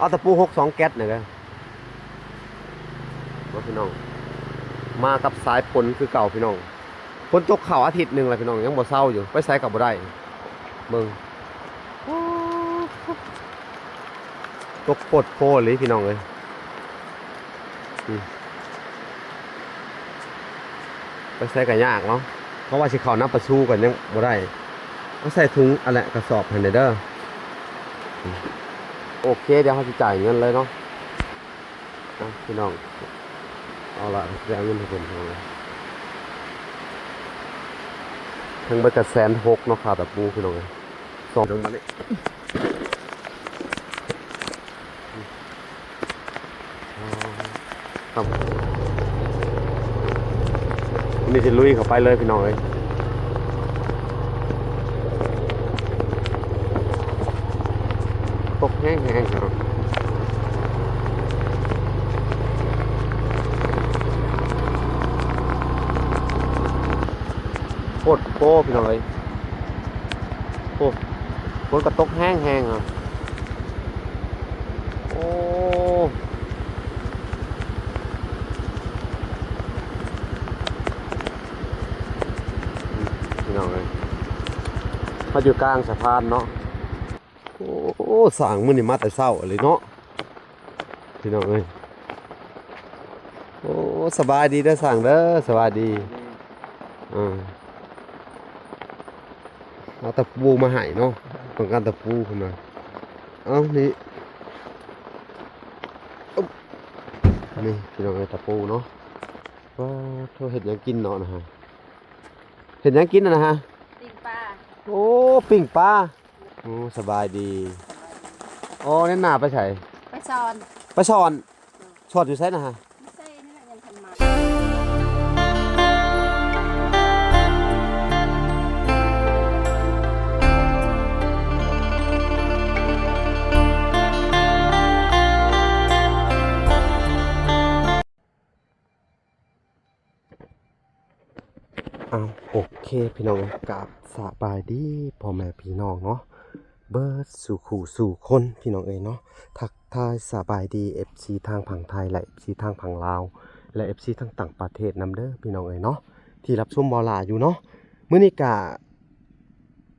ເອົາຕະປູຫົກສອງແກັດນີ້ເດີ ວ່າພີ່ນ້ອງ ມາກັບສາຍຝົນຄືເກົ່າພີ່ນ້ອງ. ຝົນຕົກເຂົ້າອາທິດໜຶ່ງແລ້ວພີ່ນ້ອງ ຍັງບໍ່ເຊົາຢູ່ ໄປໃສກໍບໍ່ໄດ້. ເບິ່ງ ໂອ້ ຕົກໂພດໂພອີ່ຫຼີພີ່ນ້ອງເອີຍ. ອືມ ໄປໃສກໍຍາກເນາະ ເພາະວ່າຊິເຂົ້ານຳປາຊູກໍຍັງບໍ່ໄດ້. ເອົາໃສ່ຖົງອັນແຫຼະ ກະສອບຫັ້ນແຫຼະເດີ. ໂອເຄ ດຽວເຮົາຊິຈ່າຍເງິນເລີຍເນາະ. ອ່ະ ພີ່ນ້ອງ ເອົາລະ ຊິໄດ້ເອົາເງິນໃຫ້ເພິ່ນເທົ່າໃດ ທັງເບິດກໍແສນຫົກເນາະ ຄ່າຕະປູພີ່ນ້ອງເອີຍ. ສອງ ເບິ່ງບັດນີ້ ອໍ ຄັບ ນີ້ຊິລຸຍເຂົ້າໄປເລີຍພີ່ນ້ອງເອີຍ. ຕົກແຮງໆ ເນາະ ໂພດໂພພີ່ນ້ອງເອີຍ. ໂອ້ ຝົນກໍຕົກແຮງໆ ອະ ໂອ້ ພີ່ນ້ອງເອີຍ ເຮົາຢູ່ກາງສະພານເນາະ. ໂອ້ ຊ່າງມື້ນີ້ມາແຕ່ເຊົ້າເລີຍເນາະ ພີ່ນ້ອງເອີຍ. ໂອ້ ສະບາຍດີເດີຊ່າງເດີ ສະບາຍດີ. ອ່າ ເອົາຕະປູມາໃຫ້ເນາະ ຕ້ອງການຕະປູເພິ່ນວ່າ. ເອົາ ນີ້ ອຶບ ນີ້ພີ່ນ້ອງເອີຍ ຕະປູເນາະ. ວ້າໂທ້ ເຮັດຫຍັງກິນເນາະນະຮະ ເຮັດຫຍັງກິນນະຮະ? ປີ້ງປາ. ໂອ້ ປີ້ງປາ. ໂອ້ ສະບາຍດີ. ໂອ້ ແນນນາໄປໃສ? ໄປສອນ. ໄປສອນ? ສອນຢູ່ໃສນະຮະ? ຢູ່ໃສນີ້ແຫຼະ ຍັງທັນມາ. ອ້າວ ໂອເຄ ພີ່ນ້ອງເອີຍ ກາບສະບາຍດີພໍ່ແມ່ພີ່ນ້ອງເນາະ ເບິດສູ່ຄູ່ສູ່ຄົນ ພີ່ນ້ອງເອີຍເນາະ. ທັກທາຍສະບາຍດີ ເອັຟຊີ ທາງຝັ່ງໄທ ແລະ ເອັຟຊີ ທາງຝັ່ງລາວ ແລະ ເອັຟຊີ ທັງຕ່າງປະເທດນຳເດີ ພີ່ນ້ອງເອີຍເນາະ ທີ່ຮັບຊົມບໍ່ຫຼາຢູ່ເນາະ. ມື້ນີ້ກະ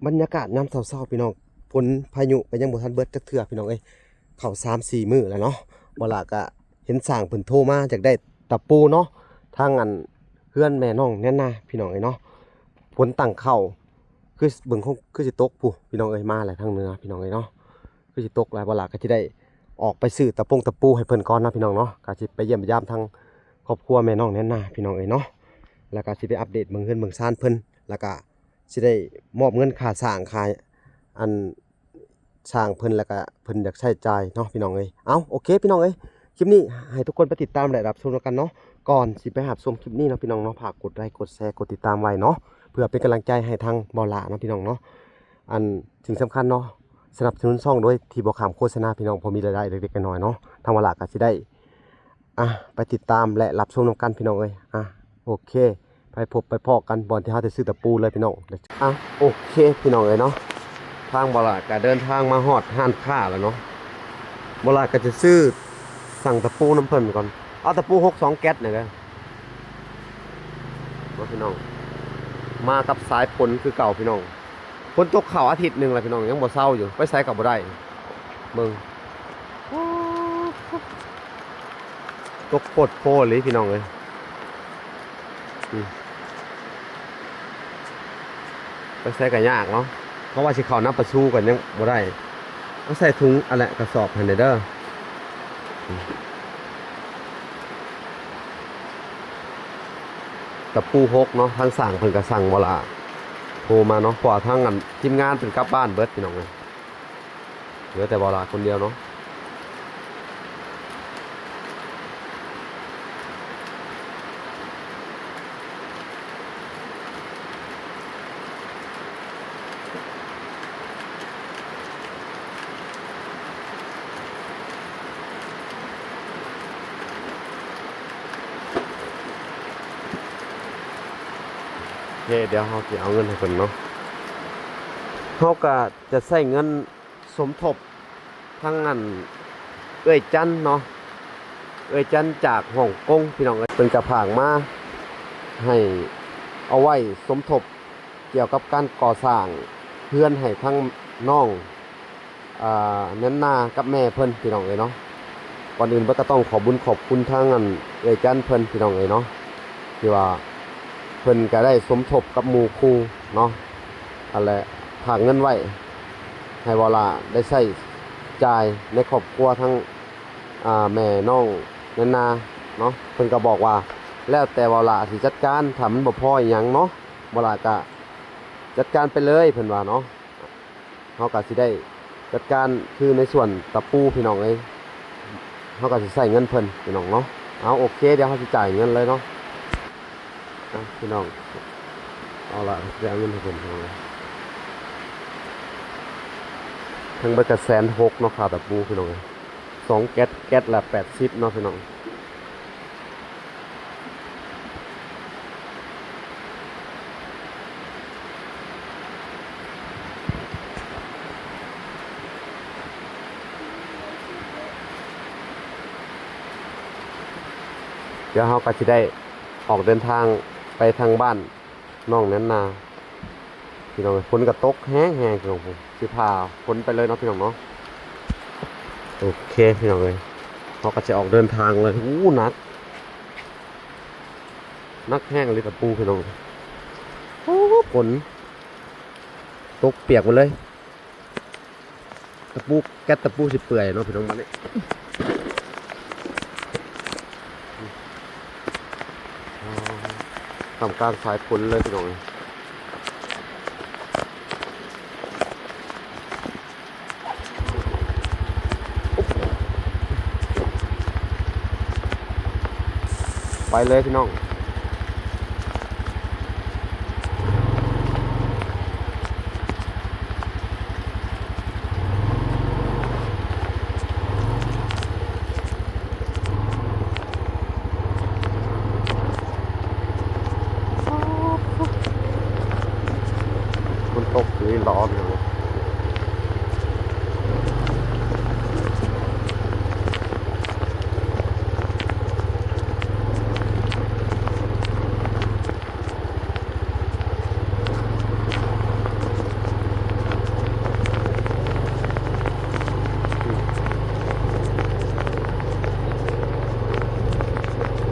ບັນຍາກາດຍາມເຊົ້າໆ ພີ່ນ້ອງ ຝົນພາຍຸກະຍັງບໍ່ທັນເບິດຈັກເທື່ອ ພີ່ນ້ອງເອີຍ ເຂົ້າສາມສີ່ມື້ແລ້ວເນາະ. ບໍ່ຫຼາກະ ເຫັນຊ່າງເພິ່ນໂທມາຢາກໄດ້ຕະປູເນາະ ທາງອັນເຮືອນແມ່ນ້ອງແນນນາ ພີ່ນ້ອງເອີຍເນາະ. ຝົນຕັ້ງເຂົ້າ ຄືເບິ່ງຄົງ ຄືຊິຕົກພຸ້ນ ພີ່ນ້ອງເອີຍ ມາແລ້ວທາງເໜືອ ພີ່ນ້ອງເອີຍເນາະ ຄືຊິຕົກຫຼາຍ. ບໍ່ຫຼາກໍຊິໄດ້ອອກໄປຊື້ຕະປົງຕະປູໃຫ້ເພິ່ນກ່ອນເນາະ ພີ່ນ້ອງເນາະ. ກໍຊິໄປຢ້ຽມໄປຢາມທາງຄອບຄົວແມ່ນ້ອງແນນນາ ພີ່ນ້ອງເອີຍເນາະ ແລ້ວກໍຊິໄປອັບເດດເບິ່ງເຮືອນເບິ່ງຊານເພິ່ນ ແລ້ວກໍ ຊິໄດ້ມອບເງິນຄ່າສ້າງ ຄ່າອັນສ້າງເພິ່ນ ແລ້ວກະເພິ່ນຢາກໃຊ້ຈ່າຍເນາະ ພີ່ນ້ອງເອີຍ. ເອົາ ໂອເຄ ພີ່ນ້ອງເອີຍ ຄລິບນີ້ໃຫ້ທຸກຄົນໄປຕິດຕາມ ແລະ ຮັບຊົມນຳກັນເນາະ. ກ່ອນຊິໄປຮັບຊົມຄລິບນີ້ເນາະ ພີ່ນ້ອງເນາະ ຝາກກົດໄລ ກົດແຊ ກົດຕິດຕາມໄວ້ເນາະ ເພື່ອເປັນກຳລັງໃຈໃຫ້ທາງບໍ່ຫຼ້າເນາະ ພີ່ນ້ອງເນາະ. ອັນ ສິ່ງສຳຄັນເນາະ ສະໜັບສະໜູນຊ່ອງໂດຍທີ່ບໍ່ຂ້າມໂຄສະນາ ພີ່ນ້ອງ ພໍມີລາຍໄດ້ເລັກໆ ນ້ອຍໆ ເນາະ ທາງບໍ່ຫຼ້າກໍຊິໄດ້ ອ່ະ ໄປຕິດຕາມ ແລະ ຮັບຊົມນຳກັນ ພີ່ນ້ອງເອີຍ. ອ່ະ ໂອເຄ ໄປພົບໄປພໍ້ກັນບ່ອນທີ່ເຮົາໄດ້ຊື້ຕະປູເລີຍ ພີ່ນ້ອງ. ອ່ະ ໂອເຄ ພີ່ນ້ອງເອີຍເນາະ ທາງບໍ່ຫຼ້າກະເດີນທາງມາຮອດຮ້ານຄ້າແລ້ວເນາະ. ບໍ່ຫຼ້າກະຈະຊື້ ສັ່ງຕະປູນຳເພິ່ນກ່ອນ. ເອົາຕະປູຫົກສອງແກັດນີ້ເດີ ວ່າພີ່ນ້ອງ ມາກັບສາຍຝົນຄືເກົ່າ ພີ່ນ້ອງ. ຝົນຕົກເຂົ້າອາທິດໜຶ່ງແລ້ວ ພີ່ນ້ອງ ຍັງບໍ່ເຊົາຢູ່ ໄປໃສກໍບໍ່ໄດ້. ເບິ່ງ ໂອ້ ຕົກໂພດໂພອີ່ຫຼີພີ່ນ້ອງເອີຍ. ອືມ ໄປໃສກໍຍາກເນາະ ເພາະວ່າຊິເຂົ້ານຳປາຊູກໍຍັງບໍ່ໄດ້. ເອົາໃສ່ຖົງອັນແຫຼະ ກະສອບຫັ້ນແຫຼະເດີ. ຕະປູຫົກເນາະ ທາງຊ່າງເພິ່ນກໍສັ່ງບໍ່ຫຼ້າ ໂທມາເນາະ ເພາະວ່າທາງອັນທີມງານເພິ່ນກັບບ້ານເບິດ ພີ່ນ້ອງເອີຍ ເຫຼືອແຕ່ບໍ່ຫຼ້າຄົນດຽວເນາະ. ໂອເຄ ດຽວເຮົາຊິເອົາເງິນໃຫ້ເພິ່ນເນາະ. ເຮົາກະຈະໃຊ້ເງິນສົມທົບ ທັງອັນ ເອື້ອຍຈັນເນາະ ເອື້ອຍຈັນຈາກຮ່ອງກົງ ພີ່ນ້ອງເອີຍ. ເພິ່ນກະຝາກມາໃຫ້ເອົາໄວ້ສົມທົບກ່ຽວກັບການກໍ່ສ້າງເຮືອນໃຫ້ທັງນ້ອງ ອ່າ ແນນນາກັບແມ່ເພິ່ນ ພີ່ນ້ອງເອີຍເນາະ. ກ່ອນອື່ນເບິດກະຕ້ອງຂອບບຸນຂອບຄຸນທາງອັນເອື້ອຍຈັນເພິ່ນ ພີ່ນ້ອງເອີຍເນາະ ທີ່ວ່າເພິ່ນກະໄດ້ສົມທົບກັບໝູ່ຄູ່ເນາະ ອັນແຫຼະ ຝາກເງິນໄວ້ໃຫ້ເບົາຫຼ້າໄດ້ໃຊ້ຈ່າຍໃນຄອບຄົວທັງ ອ່າ ແມ່ນ້ອງແນນນາເນາະ. ເພິ່ນກະບອກວ່າແລ້ວແຕ່ເບົາຫຼ້າຊິຈັດການ ຖ້າມັນບໍ່ພໍອີ່ຫຍັງເນາະ ເບົາຫຼ້າກະຈັດການໄປເລີຍ ເພິ່ນວ່າເນາະ. ເຮົາກະຊິໄດ້ຈັດການຄືໃນສ່ວນຕະປູ ພີ່ນ້ອງເອີຍ ເຮົາກະຊິໃຊ້ເງິນເພິ່ນ ພີ່ນ້ອງເນາະ. ເອົາ ໂອເຄ ດຽວເຮົາຊິຈ່າຍເງິນເລີຍເນາະ. ອ່ະ ພີ່ນ້ອງ ເອົາລະ ຊິເອົາເງິນໃຫ້ເພິ່ນ ພີ່ນ້ອງເອີຍ. ທັງເບິດກະແສນຫົກເນາະ ຄ່າຕະປູ ພີ່ນ້ອງເອີຍ. ສອງແກັດ ແກັດລະແປດສິບເນາະ ພີ່ນ້ອງ. ດຽວເຮົາກະຊິໄດ້ອອກເດີນທາງໄປທາງບ້ານນ້ອງແນນນາ ພີ່ນ້ອງ. ຝົນກະຕົກແຮງໆ ພີ່ນ້ອງ ຊິພາຝົນໄປເລີຍເນາະ ພີ່ນ້ອງເນາະ. ໂອເຄ ພີ່ນ້ອງເອີຍ ເຮົາກະຊິອອກເດີນທາງເລີຍ. ໂອ້ ໜັກ ໜັກແຮງອີ່ຫຼີຕະປູ ພີ່ນ້ອງ. ໂອ້ ຝົນຕົກປຽກໝົດເລີຍ ຕະປູ ແກັດຕະປູຊິເປື່ອຍເນາະ ພີ່ນ້ອງ. ບາດນີ້ ອ່າ ທ່າມກາງສາຍຝົນເລີຍ ພີ່ນ້ອງເອີຍ. ໄປເລີຍ ພີ່ນ້ອງ. ຝົນຕົກຢູ່ ຮ້ອນຢູ່.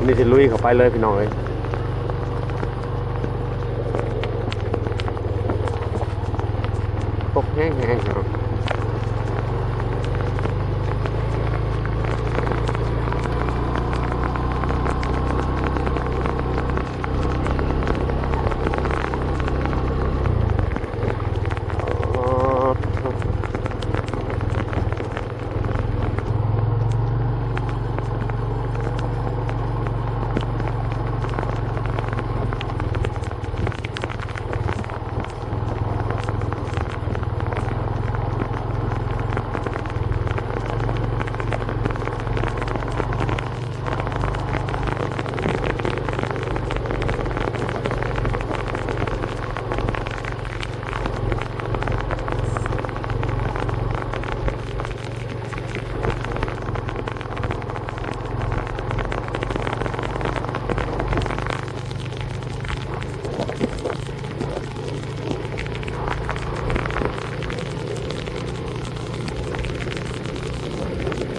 ນີ້ຊິລຸຍເຂົ້າໄປເລີຍ ພີ່ນ້ອງເອີຍ. ຕົກແຮງໆ ພີ່ນ້ອງ.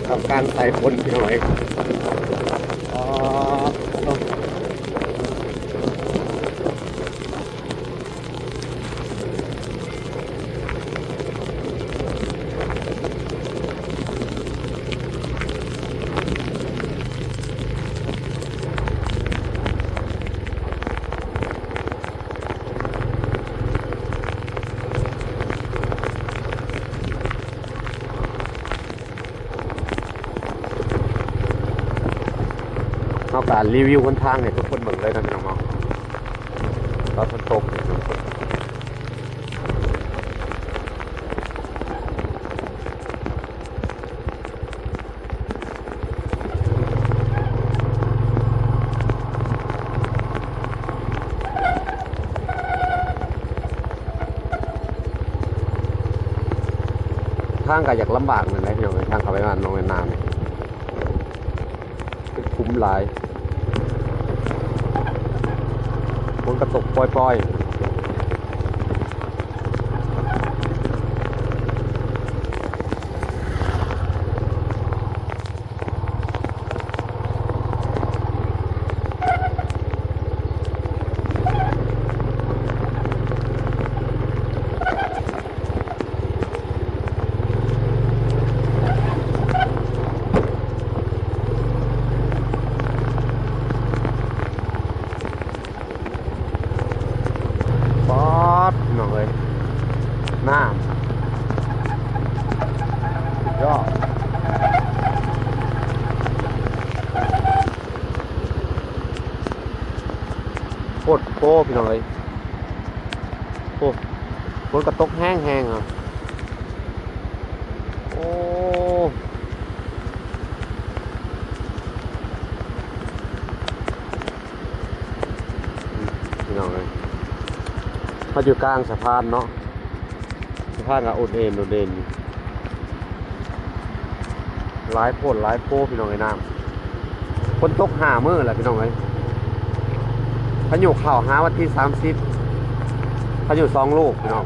ທ່າມກາງສາຍຝົນ ພີ່ນ້ອງເອີຍ. ອໍ ເຮົາກະຣີວິວຫົນທາງໃຫ້ທຸກຄົນເບິ່ງເລີຍເນາະ ພີ່ນ້ອງເນາະ ຕອນຝົນຕົກ. ທາງກະຢາກລຳບາກແມ່ນແຫຼະ ພີ່ນ້ອງເອີຍ ທາງເຂົ້າໄປບ້ານໜອງແມ່ນນານີ້. ຫຼາຍ ຝົນກະຕົກປ່ອຍໆ. ປາດ ພີ່ນ້ອງເອີຍ ນ້ຳ ສຸດຍອດ ໂພດໂພ ພີ່ນ້ອງເອີຍ. ໂອ້ ຝົນກະຕົກແຮງໆ ອະ ໂອ້ ພີ່ນ້ອງເອີຍ ເຮົາຢູ່ກາງສະພານເນາະ ສະພານກະໂອດເອນໂອດເອນຢູ່. ຫຼາຍໂພດຫຼາຍໂພ ພີ່ນ້ອງເອີຍ ນ້ຳ ຝົນຕົກຫ້າມື້ແລ້ວ ພີ່ນ້ອງເອີຍ ພາຍຸເຂົ້າຫາວັນທີສາມສິບ ພາຍຸສອງລູກ ພີ່ນ້ອງ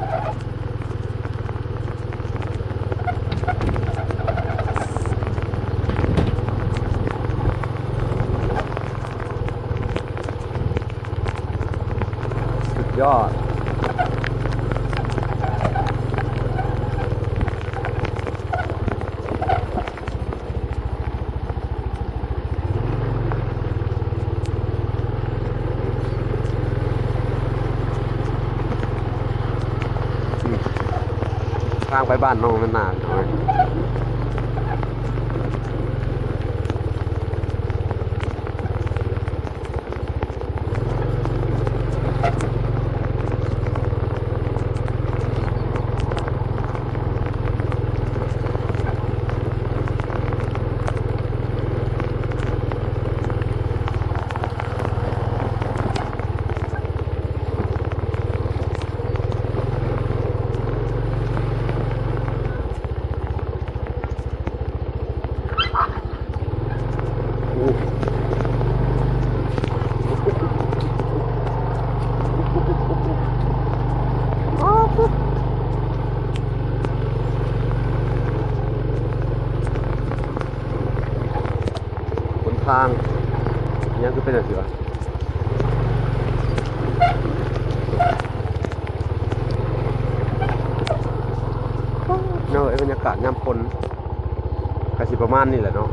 ສຸດຍອດ. ທາງໄປບ້ານນ້ອງນານາ ພີ່ນ້ອງເອີຍ. ຫົນທາງ ອີຫຍັງຄືເປັນຈັ່ງຊີ້ວະ? ເນາະ ເອີຍ ບັນຍາກາດຍາມຝົນກະຊິປະມານນີ້ແຫຼະເນາະ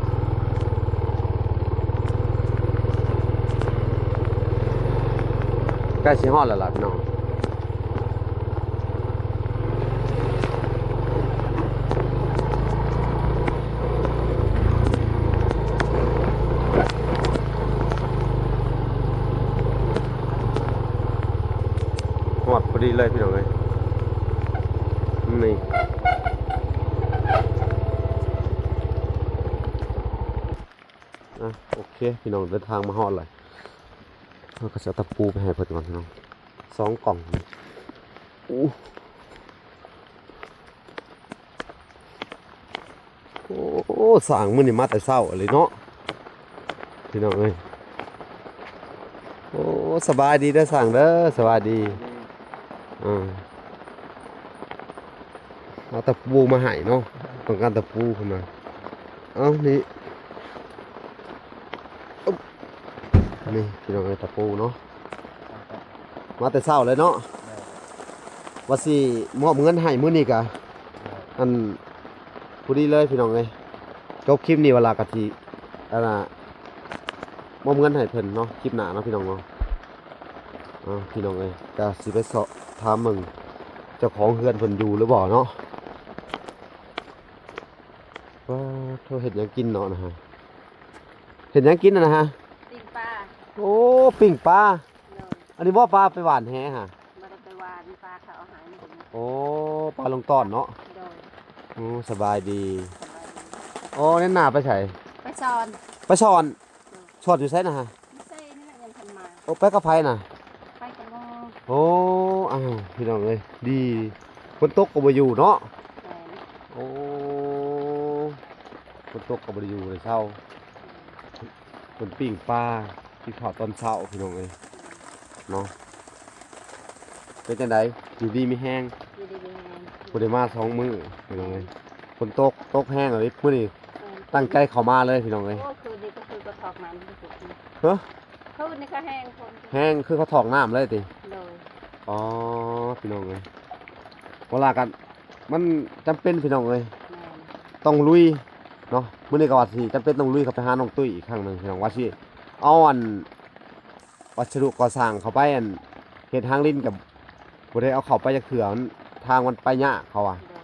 ໃກ້ຊິຮອດແລ້ວລະພີ່ນ້ອງ. ຮອດພໍດີເລີຍພີ່ນ້ອງເອີຍ ນີ້ ອ່ະ ໂອເຄ ພີ່ນ້ອງ ເດີນທາງມາຮອດແລ້ວ ເຮົາກະຊິເອົາຕະປູໄປໃຫ້ເພິ່ນກ່ອນພີ່ນ້ອງ ສອງກ່ອງ ໂອ້ ໂອ້ ຊ່າງມື້ນີ້ມາແຕ່ເຊົ້າອີ່ຫຼີເນາະ ພີ່ນ້ອງເອີຍ. ໂອ້ ສະບາຍດີເດີຊ່າງເດີ ສະບາຍດີ ເອີ ເອົາຕະປູມາໃຫ້ເນາະ ຕ້ອງການຕະປູເພິ່ນວ່າ ເອົານີ້ ນີ້ພີ່ນ້ອງເອີຍ ຕະປູເນາະ ມາແຕ່ເຊົ້າເລີຍເນາະ ວ່າຊິມອບເງິນໃຫ້ມື້ນີ້ກະ ອັນ ພໍດີເລີຍພີ່ນ້ອງເອີຍ. ຈົບຄລິບນີ້ວ່າລະກະຊິ ອັນນ່າ ມອບເງິນໃຫ້ເພິ່ນເນາະ ຄລິບໜ້າເນາະ ພີ່ນ້ອງເນາະ. ເອົາ ພີ່ນ້ອງເອີຍ ກະຊິໄປສອບຖາມເບິ່ງເຈົ້າຂອງເຮືອນເພິ່ນຢູ່ຫຼືບໍ່ເນາະ. ປາດໂທ ເຮັດຫຍັງກິນເນາະນະຮະ ເຮັດຫຍັງກິນນະຮະ? ປີ້ງປາ. ໂອ້ ປີ້ງປາ. ໂດຍ. ອັນນີ້ບໍ່ ປາໄປຫວ່ານແຫຫະ? ບໍ່ໄດ້ໄປຫວ່ານ ປາເຂົາເອົາໃຫ້. ໂອ້ ປາລົງຕ້ອນເນາະ. ໂດຍ. ໂອ້ ສະບາຍດີ ສະບາຍດີ. ໂອ້ ແນນາໄປໃສ? ໄປສອນ. ໄປສອນ. ໂດຍ. ສອນຢູ່ໃສນະຮະ? ຢູ່ໃສນີ້ແຫຼະ ຍັງທັນມາ. ໂອ້ ໄປກັບໃຜນະ? ໄປກັບໝູ່. ໂອ້ ອ້າວ ພີ່ນ້ອງເອີຍ ດີ ຝົນຕົກກະບໍ່ຢູ່ເນາະ. ແມ່ນ. ໂອ້ ຝົນຕົກກະບໍ່ໄດ້ຢູ່ໄດ້ເຊົາ. ພິ່ນປີ້ງປາ ກິນເຂົ້າຕອນເຊົ້າ ພີ່ນ້ອງເອີຍເນາະ. ເປັນຈັ່ງໃດ ຢູ່ດີມີແຮງ? ຢູ່ດີມີແຮງ. ບໍ່ໄດ້ມາສອງມື້ ພີ່ນ້ອງເອີຍ. ຝົນຕົກ ຕົກແຮງເລີຍມື້ນີ້. ເອີ ຕັ້ງໃຈເຂົ້າມາເລີຍ ພີ່ນ້ອງເອີຍ. ໂອ້ ຄືນນີ້ກໍຄືກະຖອກນ້ຳ. ຮະ? ຄືນນີ້ກໍແຮງຝົນ ແຮງຄືເຂົາຖອກນ້ຳເລີຍຕິ? ໂດຍ. ອໍ ພີ່ນ້ອງເອີຍ ເວລາກັນ ມັນຈຳເປັນ ພີ່ນ້ອງເອີຍ. ແມ່ນ. ຕ້ອງລຸຍເນາະ. ມື້ນີ້ກໍວ່າຊິຈຳເປັນຕ້ອງລຸຍເຂົ້າໄປຫານ້ອງຕຸ້ຍອີກຄັ້ງໜຶ່ງ ພີ່ນ້ອງ ວ່າຊິເອົາອັນ ວັດສະດຸກໍ່ສ້າງເຂົ້າໄປ ອັນ ເຮັດທາງດິນ ກໍບໍ່ໄດ້ເອົາເຂົ້າໄປຈັກເທື່ອ ມັນ ທາງມັນໄປຍາກ ເຂົາວ່າ. ໂດຍ.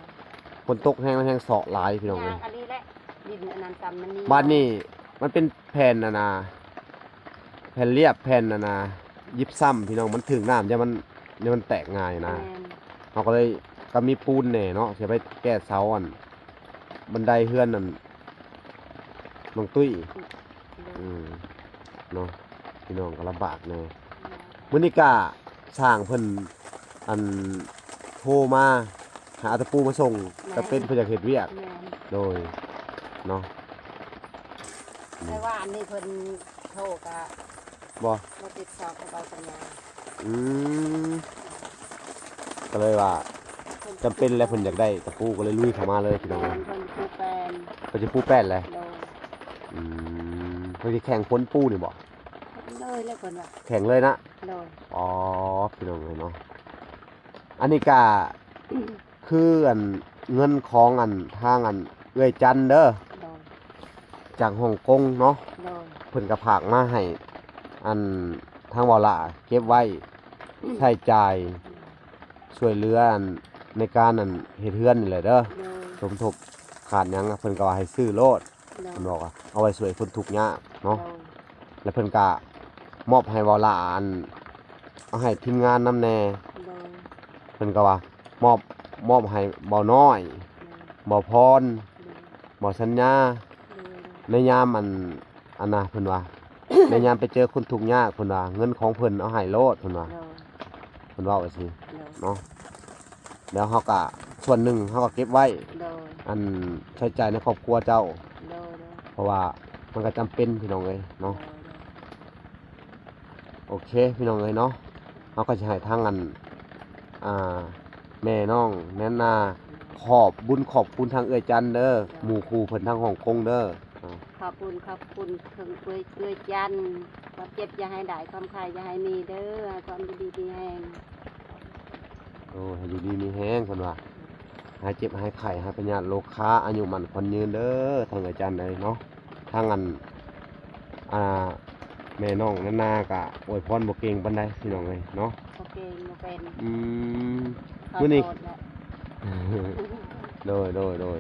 ຝົນຕົກແຮງ ມັນແຮງເຊາະຫຼາຍ ພີ່ນ້ອງເອີຍ. ອັນນີ້ແຫຼະ ດິນອັນນັ້ນຊ້ຳມັນມີ ບາດນີ້ມັນເປັນແຜ່ນອັນນ່າ ແຜ່ນລຽບ ແຜ່ນອັນນ່າ ຢິບຊ້ຳ ພີ່ນ້ອງ ມັນຖືກນ້ຳ ຢ່າມັນ ຢ່າມັນແຕກງ່າຍນະ. ແມ່ນ. ເຮົາກໍເລີຍ ກໍມີປູນແດ່ເນາະ ຊິໄປແກ້ເສົາ ອັນ ບັນໄດເຮືອນ ອັນ ນ້ອງຕຸ້ຍ. ໂດຍ. ອືມ ເນາະ ພີ່ນ້ອງກໍລຳບາກແດ່. ໂດຍ. ມື້ນີ້ກະຊ່າງເພິ່ນ ອັນ ໂທມາໃຫ້ເອົາຕະປູມາສົ່ງ. ແມ່ນ. ຈຳເປັນເພິ່ນຢາກເຮັດວຽກ. ແມ່ນ. ໂດຍ ເນາະ. ແຕ່ວ່າອັນນີ້ເພິ່ນໂທກະ ບໍ່ ບໍ່ຕິດຊອກກັບເອົາສັນຍາ. ອືມ ກໍເລີຍວ່າຈຳເປັນແຫຼະ ເພິ່ນຢາກໄດ້ຕະປູ ກໍເລີຍລຸຍເຂົ້າມາເລີຍ ພີ່ນ້ອງ. ແມ່ນ. ເພິ່ນຊິປູແປ້ນ ເພິ່ນຊິປູແປ້ນແຫຼະ. ໂດຍ. ອືມ ເພິ່ນຊິແຂ່ງຄົນປູນີ້ບໍ່? ເລີຍແຫຼະເພິ່ນວ່າ ແຂ່ງເລີຍນະ. ໂດຍ. ອໍ ພີ່ນ້ອງເອີຍເນາະ ອັນນີ້ກະ ຄືອັນເງິນຂອງອັນທາງອັນເອື້ອຍຈັນເດີ. ໂດຍ. ຈາກຮົງກົງເນາະ. ໂດຍ. ເພິ່ນກໍຝາກມາໃຫ້ອັນທາງເວົ້າຫຼ້າເກັບໄວ້ໃຊ້ຈ່າຍ ໂດຍ ຊ່ວຍເຫຼືອອັນໃນການອັນເຮັດເຮືອນນີ້ແຫຼະເດີ. ໂດຍ. ສົມທົບຂາດຫຍັງ ເພິ່ນກໍວ່າໃຫ້ຊື້ໂລດ. ໂດຍ. ເພິ່ນບອກວ່າເອົາໄວ້ຊ່ວຍຄົນທຸກຍາກເນາະ. ໂດຍ. ແລ້ວເພິ່ນກະມອບໃຫ້ເວົ້າຫຼ້າອັນ ເອົາໃຫ້ທີມງານນຳແດ່. ໂດຍ. ເພິ່ນກໍວ່າມອບ ມອບໃຫ້ເບົານ້ອຍ ໂດຍ ເບົາພອນ ໂດຍ ເບົາສັນຍາ ໂດຍ ໃນຍາມອັນ ອັນນະ ເພິ່ນວ່າ ໃນຍາມໄປເຈີຄົນທຸກຍາກ ເພິ່ນວ່າເງິນຂອງເພິ່ນເອົາໃຫ້ໂລດ ເພິ່ນວ່າ. ໂດຍ. ເພິ່ນເວົ້າຈັ່ງຊີ້. ໂດຍ. ເນາະ ແລ້ວເຮົາກະສ່ວນໜຶ່ງເຮົາກໍເກັບໄວ້. ໂດຍ. ອັນໃຊ້ຈ່າຍໃນຄອບຄົວເຈົ້າ. ໂດຍ ໂດຍ. ເພາະວ່າມັນກໍຈຳເປັນ ພີ່ນ້ອງເອີຍເນາະ. ໂດຍ ໂດຍ. ໂອເຄ ພີ່ນ້ອງເອີຍເນາະ ເຮົາກໍຊິໃຫ້ທາງອັນ ອ່າ ແມ່ນ້ອງແນນນາ ຂອບບຸນຂອບຄຸນທາງເອື້ອຍຈັນເດີ ໂດຍ ໝູ່ຄູ່ເພິ່ນທາງຮົງກົງເດີ. ອ່າ ຂອບຄຸນ ຂອບຄຸນເຖິງເອື້ອຍ ເອື້ອຍຈັນ ຄວາມເຈັບຢ່າໃຫ້ໄດ້ ຄວາມໄຂ້ຢ່າໃຫ້ມີເດີ ໃຫ້ຄວາມຢູ່ດີມີແຮງ. ໂອ້ ໃຫ້ຢູ່ດີມີແຮງ ເພິ່ນວ່າ ຫາຍເຈັບຫາຍໄຂ້ ຫາຍພະຍາດໂລຄາ ອາຍຸໝັ້ນຂວັນຍືນເດີ ທາງເອື້ອຍຈັນເອີຍເນາະ. ທາງອັນ ອ່າ ແມ່ນ້ອງນານາກະອວຍພອນບໍ່ເກັ່ງປານໃດ ພີ່ນ້ອງເອີຍເນາະ. ບໍ່ເກັ່ງ ບໍ່ເປັນ. ອືມ ມື້ນີ້ ໂດຍ ໂດຍ ໂດຍ.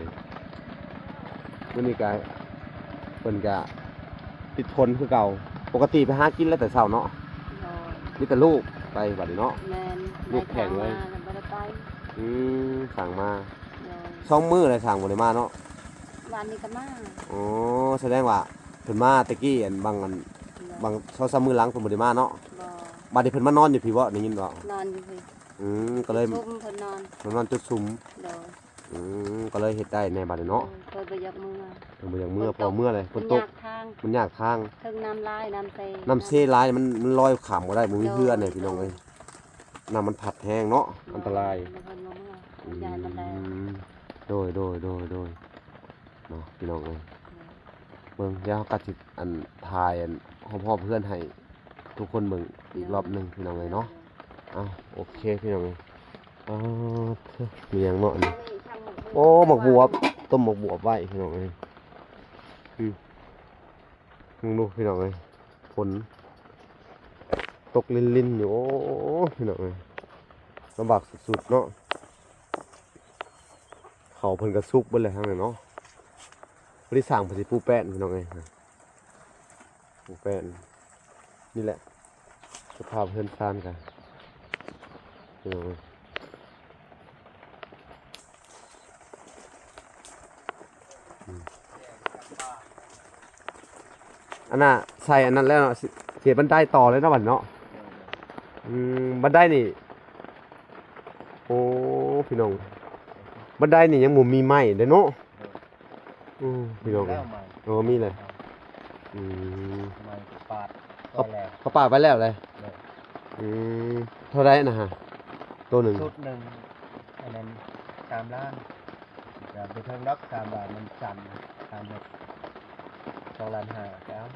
ມື້ນີ້ກະ ເພິ່ນກະຕິດຝົນຄືເກົ່າ ປົກກະຕິໄປຫາກິນແລ້ວແຕ່ເຊົ້າເນາະ. ໂດຍ. ມີແຕ່ລູກໄປບັດນີ້ເນາະ. ແມ່ນ. ລູກແຂງເລີຍ ບໍ່ໄດ້ໄປ. ອືມ ຊ່າງມາ. ໂດຍ. ສອງມື້ແລ້ວຊ່າງບໍ່ໄດ້ມາເນາະ. ວານນີ້ກໍມາ. ອໍ ສະແດງວ່າເພິ່ນມາແຕ່ກີ້ ອັນ ບາງອັນ ໂດຍ ບາງສອງສາມມື້ຫຼັງເພິ່ນບໍ່ໄດ້ມາເນາະ. ບໍ່. ບັດນີ້ເພິ່ນມານອນຢູ່ພີ້ບໍ່ ໄດ້ຍິນບໍ່? ນອນຢູ່ພີ້. ອືມ ກໍເລີຍ ຊຸມເພິ່ນນອນ ເພິ່ນນອນຈຸດຊຸມ. ໂດຍ. ອືມ ກໍເລີຍເຮັດໄດ້ແດ່ບັດນີ້ເນາະ. ໂດຍ. ເພິ່ນບໍ່ຢາກເມືອ ເພິ່ນບໍ່ຢາກເມືອ ເພິ່ນ ເພາະເມືອແລ້ວ ມັນຕົກ ມັນຍາກທາງ ມັນຍາກທາງ ເທິງນ້ຳຫຼາຍນ້ຳເຊ ນ້ຳເຊຫຼາຍ ມັນ ມັນລອຍຂ້າມບໍ່ໄດ້ ບໍ່ມີເຮືອແດ່ ໂດຍ ພີ່ນ້ອງເອີຍ. ນ້ຳມັນພັດແຮງເນາະ. ໂດຍ. ອັນຕະລາຍ ເພິ່ນບໍ່ເມືອ ອືມ ຢ້ານມັນແລ້ວ. ໂດຍ ໂດຍ ໂດຍ ໂດຍ ເນາະ ພີ່ນ້ອງເອີຍ. ໂດຍ. ເບິ່ງ ດຽວເຮົາກໍຊິ ອັນ ຖ່າຍ ອັນ ຮອບໆເຮືອນໃຫ້ທຸກຄົນເບິ່ງອີກ ໂດຍ ລອບໜຶ່ງ ພີ່ນ້ອງເອີຍເນາະ. ໂດຍ. ອ້າວ ໂອເຄ ພີ່ນ້ອງເອີຍ. ອ້າວ ເອີ ມີຫຍັງເນາະອັນນີ້? ໂອ້ ໝາກບວບ ຕົ້ມໝາກບວບໄວ້ ພີ່ນ້ອງເອີຍ. ອືມ ເບິ່ງດູ ພີ່ນ້ອງເອີຍ ຝົນຕົກລິນໆຢູ່. ໂອ້ ພີ່ນ້ອງເອີຍ ລຳບາກສຸດໆເນາະ. ເຂົ້າເພິ່ນກໍສຸກເບິດແລ້ວທາງນັ້ນເນາະ. ບໍ່ໄດ້ສ້າງ ເພິ່ນຊິປູແປ້ນ ພີ່ນ້ອງເອີຍ ປູແປ້ນ. ນີ້ແຫຼະ ສະພາບເຮືອນຊານກະ ພີ່ນ້ອງເອີຍ. ອືມ ອັນນ່າ ໃສ່ອັນນັ້ນແລ້ວເນາະ ຊິ ເຮັດບັນໄດຕໍ່ເລີຍເນາະ ບັດນີ້ເນາະ. ອືມ ບັນໄດນີ້ ໂອ້ ພີ່ນ້ອງ ບັນໄດນີ້ຍັງບໍ່ມີໄມ້ເດ້ເນາະ. ອືມ ພີ່ນ້ອງ ແລ້ວໄມ້ ເອີ ມີແລ້ວ. ອືມ ໄມ້ກໍປາດ ເຂົາ ກໍແລ້ວ ເຂົາປາດໄວ້ແລ້ວເລີຍ ໂດຍ ອືມ ເທົ່າໃດນະຮະ ໂຕໜຶ່ງ ຊຸດໜຶ່ງ ອັນນັ້ນ ສາມລ້ານ ກໍບໍ່ເຖິງດອກ ສາມລ້ານ ມັນສັ້ນ ສາມເມັດ ສອງລ້ານຫ້າ ກໍເອົາ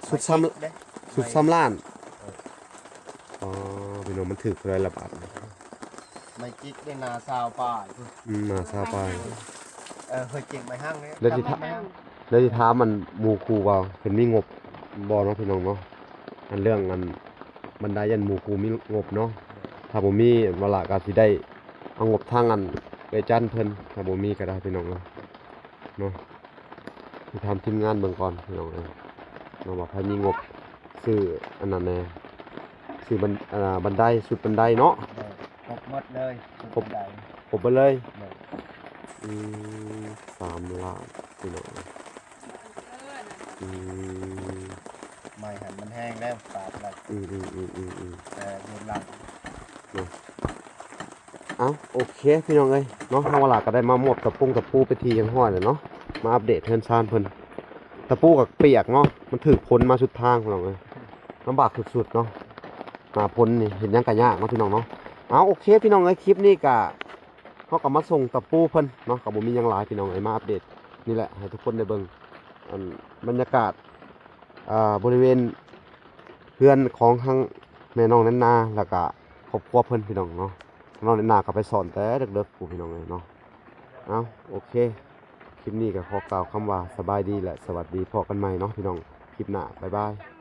ຊຸດສາມ ເດ້ ຊຸດສາມລ້ານ ເອີ ອໍ ພີ່ນ້ອງ ມັນຖືກເທົ່າໃດລະບາດນີ້? ໄມ້ຈິກໄດ້ໜ້າຊາວປາຍພຸ້ນ ອືມ ໜ້າຊາວປາຍ ເອີ ເຮີຍ ຈິກໄມ້ຮັງເດ້ ແລ້ວຊິຖາມ ແລ້ວຊິຖາມອັນໝູ່ຄູ່ວ່າເພິ່ນມີງົບບໍ່ເນາະ ພີ່ນ້ອງເນາະ ອັນເລື່ອງອັນບັນໄດ ອັນໝູ່ຄູ່ມີງົບເນາະ ຖ້າບໍ່ມີ ວາລະກໍຊິໄດ້ເອົາງົບທາງອັນເອື້ອຍຈັນເພິ່ນ ຖ້າບໍ່ມີກໍໄດ້ ພີ່ນ້ອງເນາະ ເນາະ ຊິຖາມທີມງານເບິ່ງກ່ອນ ພີ່ນ້ອງເອີຍ ເນາະ ວ່າໃຜມີງົບຊື້ອັນນັ້ນແດ່ ຊື້ບັນ ອັນ ບັນໄດ ຊຸດບັນໄດເນາະ ເອີ ຄົບໝົດເລີຍ ຊຸດບັນໄດ ຄົບເບິດເລີຍ ໂດຍ ອືມ ສາມລ້ານ ພີ່ນ້ອງເອີຍ ອືມ ໄມ້ຫັ້ນມັນແຫ້ງແລ້ວ ປາດແລ້ວ ອືມໆໆໆໆ ແຕ່ເດືອນຫຼັງ ເນາະ ເອົ້າ ໂອເຄ ພີ່ນ້ອງເອີຍເນາະ ທາງວາລາກໍໄດ້ມາມອບຕະປຸງຕະປູເປັນທີ່ຮຽບຮ້ອຍແລ້ວເນາະ ມາອັບເດດເຮືອນຊານເພິ່ນ ຕະປູກໍປຽກເນາະ ມັນຖືກຝົນມາສຸດທາງ ພີ່ນ້ອງເອີຍ ລຳບາກສຸດໆເນາະ ໜ້າຝົນນີ້ເຮັດຫຍັງກໍຍາກເນາະ ພີ່ນ້ອງເນາະ ເອົ້າ ໂອເຄ ພີ່ນ້ອງເອີຍ ຄລິບນີ້ກໍ ເຮົາກໍມາສົ່ງຕະປູເພິ່ນເນາະ ກໍບໍ່ມີຫຍັງຫຼາຍ ພີ່ນ້ອງເອີຍ ມາອັບເດດນີ້ແຫຼະ ໃຫ້ທຸກຄົນໄດ້ເບິ່ງ ອັນ ບັນຍາກາດ ອ່າ ບໍລິເວນເຮືອນຂອງທາງແມ່ນ້ອງແນນນາ ແລ້ວກະຄອບຄົວເພິ່ນ ພີ່ນ້ອງເນາະ ນ້ອງແນນນາກໍໄປສອນແຕ່ເດິກໆ ພຸ້ນ ພີ່ນ້ອງເອີຍເນາະ ເອົ້າ ໂອເຄ ຄລິບນີ້ກໍຂໍກ່າວຄຳວ່າສະບາຍດີ ແລະ ສະຫວັດດີ ພໍ້ກັນໃໝ່ເນາະ ພີ່ນ້ອງ ຄລິບໜ້າ ບາຍບາຍ.